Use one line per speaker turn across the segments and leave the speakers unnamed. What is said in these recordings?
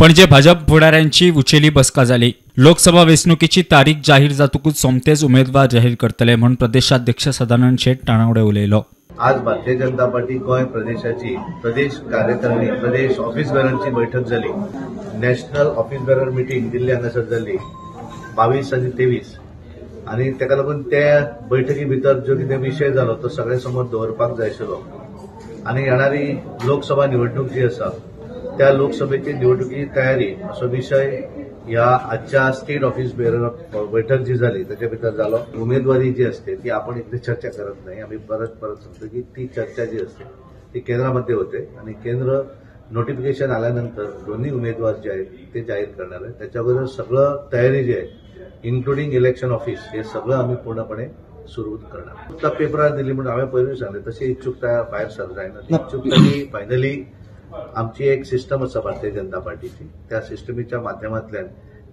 पणजे भाजप फुडाऱ्यांची उचेली बसका जाली. लोकसभा वेंचणुकेची तारीख जाहीर जातकूच सोमतेच उमेदवार जाहीर करतले म्हूण प्रदेशाध्यक्ष सदानंद शेट तानावडे उलयलो.
आज भारतीय जनता पार्टी गोंय प्रदेशाची प्रदेश कार्यकारिणी प्रदेश ऑफिस बेररांची बैठक जाली. नॅशनल ऑफिस बेरर मिटींग दिल्ली हांगासर जाली 22 आनी 23 आनी ताका लागून त्या बैठकी भितर जो कितें विशय जालो तो सगळ्या समोर दवरपाक जाय आशिल्लो. आनी येणारी लोकसभा निवडणूक जी आसा त्या लोकसभेची निवडणुकीची तयारी असो विशय ह्या आजच्या स्टेट ऑफिस बेरर बैठक जी जाली ताच्या भितर जालो. उमेदवारी जी असते ती आपण इथे चर्चा करत नाही. आम्ही परत परत सांगतो की ती चर्चा जी असते ती केंद्रामध्ये होते आणि केंद्र नोटिफिकेशन आल्यानंतर दोन्ही उमेदवार जे आहेत ते जाहीर करणार आहे. त्याच्याबरोबर सगळं तयारी जी आहे इन्क्लुडिंग इलेक्शन ऑफिस हे सगळं आम्ही पूर्णपणे सुरू करणार. आता पेपरार दिली म्हणून हांवें पयरूय सांगलें तशी इच्छुकता भायर सर जायना. इच्छुकता ही फायनली आमची एक सिस्टम आसा भारतीय जनता पार्टीची. त्या सिस्टमीच्या माध्यमांतल्यान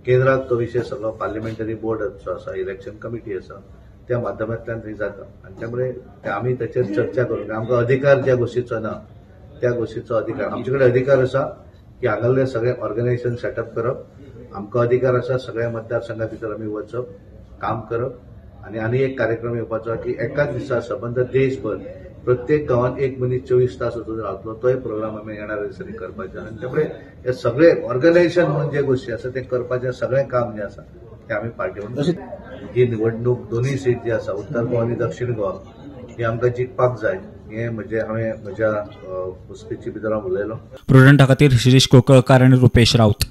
केंद्रात तो विशय सगळो पार्लिमेंटरी बोर्ड आसा, इलेक्शन कमिटी आसा, त्या माध्यमांतल्यान थंय जाता आनी त्यामुळे आमी ताचेर चर्चा करून आमकां अधिकार ज्या गोष्टीचो ना त्या गोष्टीचो अधिकार आमचे कडेन अधिकार आसा की हांगासरलें सगळें ऑर्गनायझेशन सेटअप करप. आमकां अधिकार आसा सगळ्या मतदारसंघा भितर आमी वचप, काम करप आनी आनी एक कार्यक्रम येवपाचो की एकाच दिसा सबंद देशभर प्रत्येक गांवांत एक मनीस 24 तास वचून रावतलो तोय प्रोग्राम आमी येणाऱ्या दिसांनी करपाचो. आनी त्यामुळे हे सगळे ऑर्गनायझेशन म्हणून जे गोष्टी आसा ते करपाचें सगळें काम जें आसा तें आमी पार्टी म्हणून ही निवडणूक दोनूय सीट जी आसा उत्तर गोवा आनी दक्षिण गोवा ही आमकां जिखपाक जाय हें म्हणजे हांवें म्हज्या स्पिची भितर हांव उलयलो.
प्रुडंटा खातीर शिरीष कोकळकार आनी रुपेश राऊत.